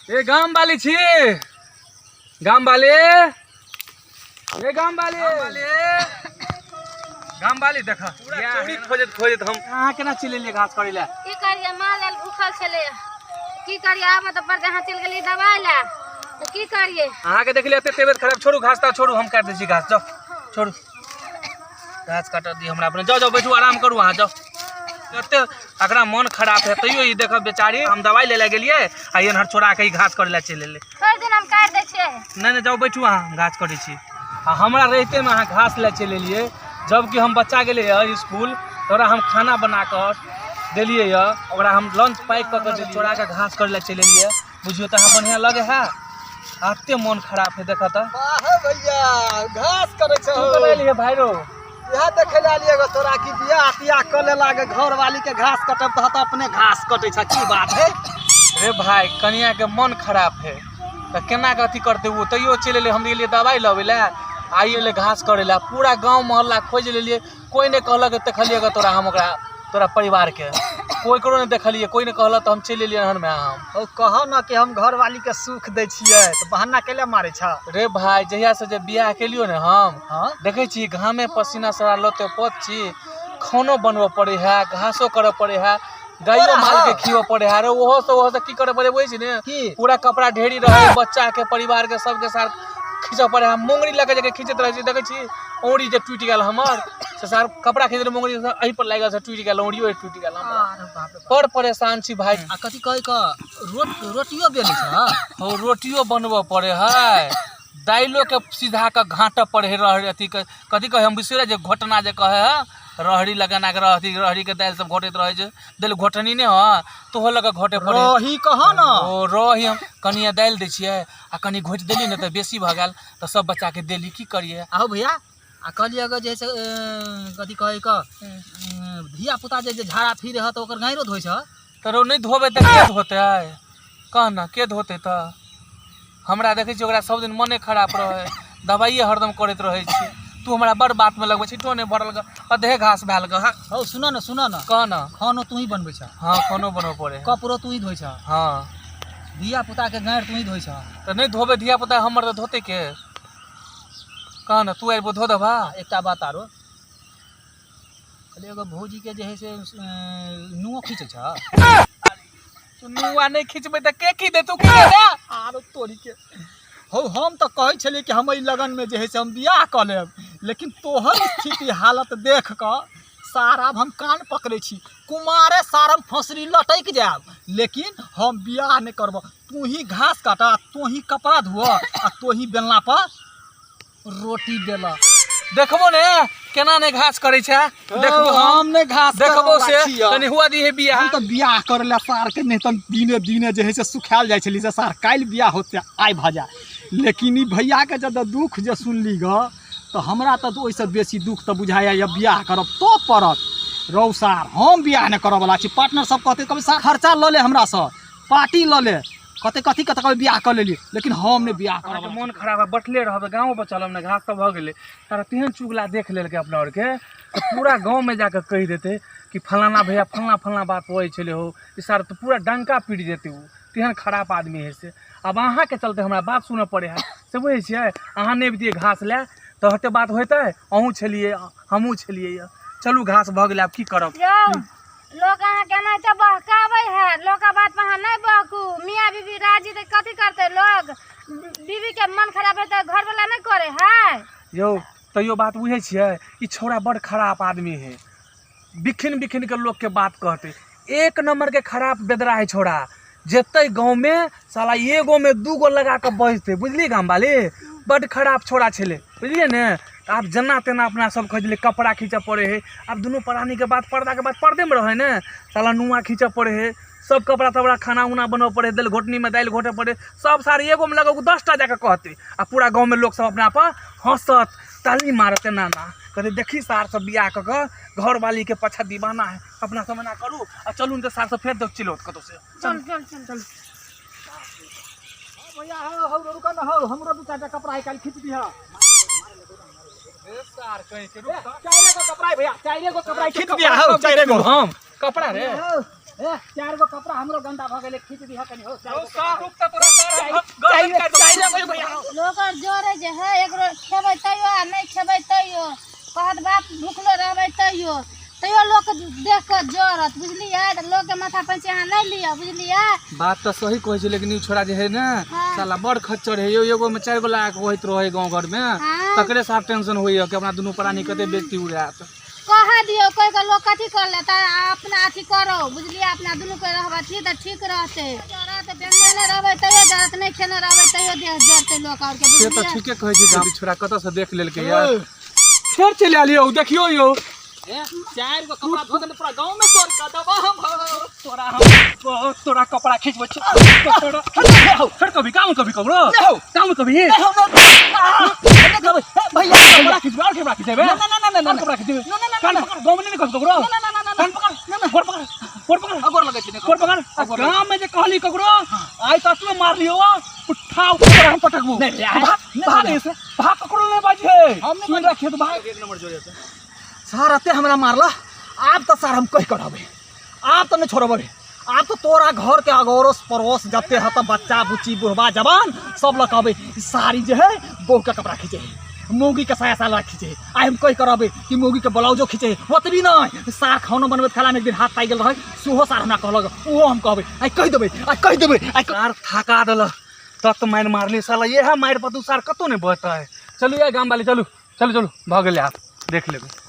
ए गाम वाली छी, गाम वाले, ए गाम वाले, गाम वाली देख पूरा चोरी खोजत खोजत हम अहाँ केना चलि एलियै घास करै लए? की करियै, माल आयल भूखल छलै, की करियै, आब तऽ पर अहाँ चलि गेलियै दबाइ लए, तऽ की करियै? अहाँके देखलियै एते तबियत खराब, छोड़ू घास तऽ छोड़ू, हम काटि दै छी घास, जाउ छोड़ू घास काटऽ दियौ हमरा अपने, जाउ जाउ बैठू आराम करू अहाँ जाउ। एते एकरा मन खराब है तैयो ई देखब बेचारी, हम दवाइ ले लए गेलियै आ एनहर चोरा के ई घास करै लए चलि एलै। छोड़ि दियौ, हम काटि दै छियै। नहि नहि जाउ बैठू अहाँ, हम घास करै छी। आ हमरा रहितेमे अहाँ घास लए चलि एलियै, जबकि हम बच्चा गेलै हँ इसकुल, तोरा हम खाना बना कऽ देलियै हँ, ओकरा हम लंच पैक कऽ कऽ चोरा कऽ घास करै लए चलि एलियै। बुझियौ तऽ अहाँ बढ़िआँ लगै है, एते मन खराब है देखऽ तऽ। वाह भैया घास करै छहो। तू कतऽ एलियै भाइ रौ? इएह देखै लए एलियै गो तोरा कि बियाह तियाह कऽ लेला गे, घरवाली के घास कटब तऽ अपने घास कटै छ, की बात है? रे भाइ कनिया के मन खराब है तऽ केना के अथी करतै ओ, तैयो चलि एलै। हम गेलियै दवाइ लबै लए, आइ एलै घास करै लए। पूरा गाँव मोहल्ला खोजि लेलियै, कोइ नहि कहलक देखलियै गे तोरा, हम ओकरा तोरा परिवारके कोइ ककरो नहि देखलियै, कोइ नहि कहलक तऽ हम चलि एलियै एहनमे। हम हौ कहऽ ने कि हम घरवाली के सुख दै छियै तऽ बहाना कैले मारै छ? रे भाइ जहियासँ जे बियाह केलियौ ने हम, हँ देखै छी घामे पसीना सारा लते पत छी, खानो बनबऽ पड़ै है, घासो करऽ पड़ै है, गाइयो माल के खियबऽ पड़ै है। अरे ओहो से ओहो से की करऽ पड़ै बुझै छी ने? की? पूरा कपड़ा ढेरी रहै, बच्चा के परिवार के सबके साथ खींचऽ पड़ै है। मुंगरी लऽ के जाके खींचैत रहै छी, देखै छी औंरी जे टूटि गेल हमर, से सार कपड़ा खींच मुंगरी एहि पर लागि गेल से टूटि गेल, औंरियो टूटि गेल हमर। अरे बाप रे बाप। बड़ परेशान छी भाइ। आ कथी कहै क रोटियो बेलै छ? हौ रोटियो बनबऽ पड़ै है, दाइलो के सीधा के घाटऽ पड़ै है, रहरी अथी के कथी कहै हम बिसरि जे घोटना जे कहै है, रहरी लगाना के अथी रहरी के दालि सब घोटैत रहै छै, दालि घोटनी नहि हऽ तोहो लऽ कऽ घोटै पड़ै। रही कह ने। ओ रही हम कनिये दालि दै छियै आ कनि घोटि देली ने तऽ बेसी भऽ गेल तऽ सब बच्चाके देली, की करियै? आहो भैया आ कहलियै अगर जे से कथी कहै क धिया पुता जे झाड़ा फिरे ह तऽ ओकर गाँरो धोइ छ? तऽ रौ नहि धोबै तऽ के धोतै कह ने, के धोतै? तऽ हमरा देखै छियै ओकरा सब दिन मने खराब रहै, दबाइए हरदम करैत रहै छी। तू हमरा बड़ बातमे लगबै छी, टोने भरल ग अधे घास भेल ग। हौ सुनऽ ने, सुनऽ ने, कह ने। खानो तू ही बनबै छ? हँ खानो बनबऽ पड़ै है। कपड़ो तू ही धोइ छ? हँ। धिया पुता के गाँर तू ही धोइ छ? तऽ नहि धोबै धिया पुता हमर तऽ धोतै के कह ने? तू आबि धो देबा। एकटा बात आरो कहलियै, एगो भौजी के जे है से नुओ खींचै छ? तू नुआ नहि खींचबै तऽ के की दे, तू की दे? आरो तोरी के हौ, हम तऽ कहै छलियै कि हम एहि लगनमे जे है से हम बियाह कऽ लेब, लेकिन तोहर स्थिति हालत देख कऽ सार आब हम कान पकड़ै छी, कुमारे सार हम फँसरी लटकि जायब, लेकिन हम बियाह नहि करबऽ। तू ही घास काटऽ, तू ही कपड़ा धोअ आ तू ही बेलना पर रोटी बेलऽ। देखबो ने केना नहि घास करै छै, देखबो हम नहि घास देखबो से कनि हुआ दिहे बियाह। हम तऽ बियाह करै लए सारके नहि तऽ दिने दिने जे हइ से सुखायल जाइ छली से सार काल्हि बियाह होतै आइ भऽ जाय, लेकिन ई भैयाके जब दुःख जे सुनली गऽ तऽ हमरा तऽ ओहिसँ बेसी दुःख तऽ बुझाइए बियाह करब तो पड़त। रौ सार हम बियाह नहि करऽवला छी। पार्टनर सब कहतै कभी सार खर्चा लऽ ले हमरासँ, पार्टी लऽ ले, कते कथी कते कभी बियाह कऽ लेलियै, लेकिन हम नहि बियाह करब। अहाँके मोन खराब है बटले रहबै, गाँवो पर चलब ने, घास तऽ भऽ गेलै। तारा तेहन चुगला देख लेलकै अपना आरके तऽ पूरा गाँवमे जाकऽ कहि देतै कि फलाना भैया फलना फलना बात कहै छलै हौ, ई सार तऽ पूरा डंका पीट जेतै ओ, तेहन खराब आदमी है से। आब अहाँके चलते हमरा बात सुनऽ पड़ै है से बुझै छियै? अहाँ नहि अबितियै घास लए तऽ एते बात होइतै? अहूँ छलियै हमहूँ छलियै। यऽ चलू घास भऽ गेलै, आब की करब? यौ लोक अहाँके एनाहिते बहकाबै है, लोकके बात पर अहाँ नहि बहकू। मियाँ बीबी राजी तऽ कथी करतै लोग? बीबीके मन खराब है तऽ घरवला नहि करै है? यौ तैयो बात बुझै छियै, ई छौड़ा बड़ खराब आदमी है, बिखिन बिखिन के लोकके बात कहतै, एक नम्बरके खराब बेदरा है छौड़ा। जेतै गाँवमे साला एगोमे दूगो लगा कऽ बजतै, बुझलियै गामवाली? बड्ड खराब छौड़ा छलै, बुझलियै ने? तऽ आब जेना तेना अपना सब खोजलियै, कपड़ा खींचऽ पड़ै है आब, दुनू प्राणीके बात पर्दाके बात पर्देमे रहै ने, साला नुआ खींचऽ पड़ै है, सब कपड़ा तपड़ा खाना उना बनबऽ पड़ै है, दालि घोटनीमे दालि घोटऽ पड़ै है, सब सार एगोमे लगौ 10टा जाकऽ कहतै आ पूरा गाँवमे लोक सब अपना पर हँसत, ताली मारत, एना एना कहतै देखी सार सब बियाह कऽ कऽ घरवालीके पाछा दीवाना है। अपना सब एना करू आ चलू ने तऽ सार सब फेर देख चिलौत कतौ से। चल चल चल चल भैया हौ हौ रुक न हौ, हमरो दू चारिटा कपड़ा आइ काल्हि खींच दिहऽ। सार कहीं के रुक, चारिए गो कपड़ा है भैया, चारिए गो कपड़ा खींच दिया हौ, चारिए गो हम कपड़ा रे। ए, चार गो कपड़ा हमरो गंदा भ गेलै, खींच दिह कनी हो। चार गो सार रुक त तोरा सार चाहिए चाहिए भैया। लोक आर जोड़े जे है एकरो खेबै तैयो आ नहि खेबै तैयो, कहत बाप भुखलो रहबै तैयो, तैयो लोक देख कऽ जरत, बुझलियै? तऽ लोकके माथा पैंची अहाँ नहि लिअ, बुझलियै? बात तऽ सही कहै छै, लेकिन ई छोरा जे है ने हाँ। साला बड़ खच्चर है यौ। एगो में चारि गो लगा के होइत रहै गाँव घर में, हाँ। तकरे साथ टेंशन होइए कि अपना दुनू प्राणी कते बेइज्जती उड़ायत। कह दियौ, कहि कऽ लोक कथी कर लेतै? आ अपना अथी करो, बुझलियै? अपना दुनू कोइ रहबै अथी तऽ ठीक रहतै। जरत खेने रहबै तैयो जरत, नहि खेने रहबै तैयो देह जरतै लोक आरके, से तऽ बुझलियै? ठीके कहै छै। ई छोरा कतऽ से देख लेलकै यार? फेर चलि आयल यौ, देखियौ यौ। ए, चार गो कपड़ा धो देने, पूरा गांव में चोर कर देबो हम। तोरा हम तोरा कपड़ा खींचबै छी तोरा। फेर कभी काम कभी ककरो नहीं हौ। काम कभी नहीं हौ, नहीं, आ, नहीं कहबै। ए, भैया कपड़ा खींचबै और कपड़ा खींचेबै। ना, ना, ना, ना, ना, और कपड़ा खींचेबै। ना, ना, ना, कान ना। पकड़, गाँव में नहीं कभी ककरो। ना, ना, ना, ना, कान पकड़, ना, ना। गोड़ पकड़, गोड़ पकड़। अगोर लगै छै, गोड़ पकड़। अगोर। गाँव में जे कहली ककरो आइ तक में मार लियो, उठा ऊपर हम पटकबो। नहीं, नहीं, भाग, नहीं, भाग नहीं। ऐसे भाग, ककरो नहीं बाजे। हम नहीं सुन बाजे। रखिए तो भाग, एक नंबर जोड़े से। सार एते हमरा मारला, आब तऽ सार हम कहि कऽ रहबै, आब तऽ नहि छोड़बै रे। आब तऽ तोरा घर के अगोरस पड़ोस जते हत बच्चा बुच्ची बुढ़बा जवान सब लऽ कहबै, ई साड़ी जे है बहू के कपड़ा खींचे है, मौगी के साया साला खींचे है। आइ हम कहि कऽ रहबै कि मौगी के ब्लाउजो खींचे है। ओतबी नहि, सार खाना बनबैत खाला में एक दिन हाथ पाइ गेल रहै, सेहो सार हमरा कहलक, ओहो हम कहबै। आइ कहि देबै, आइ कहि देबै, आइ सार थका देलक, तत मारि मारली साला, इएह मारि पर तू सार कतौ नहि बचतै। चलू यार गाम वाली, चलू चलू चलू, भऽ गेलै, आब देख लेबै।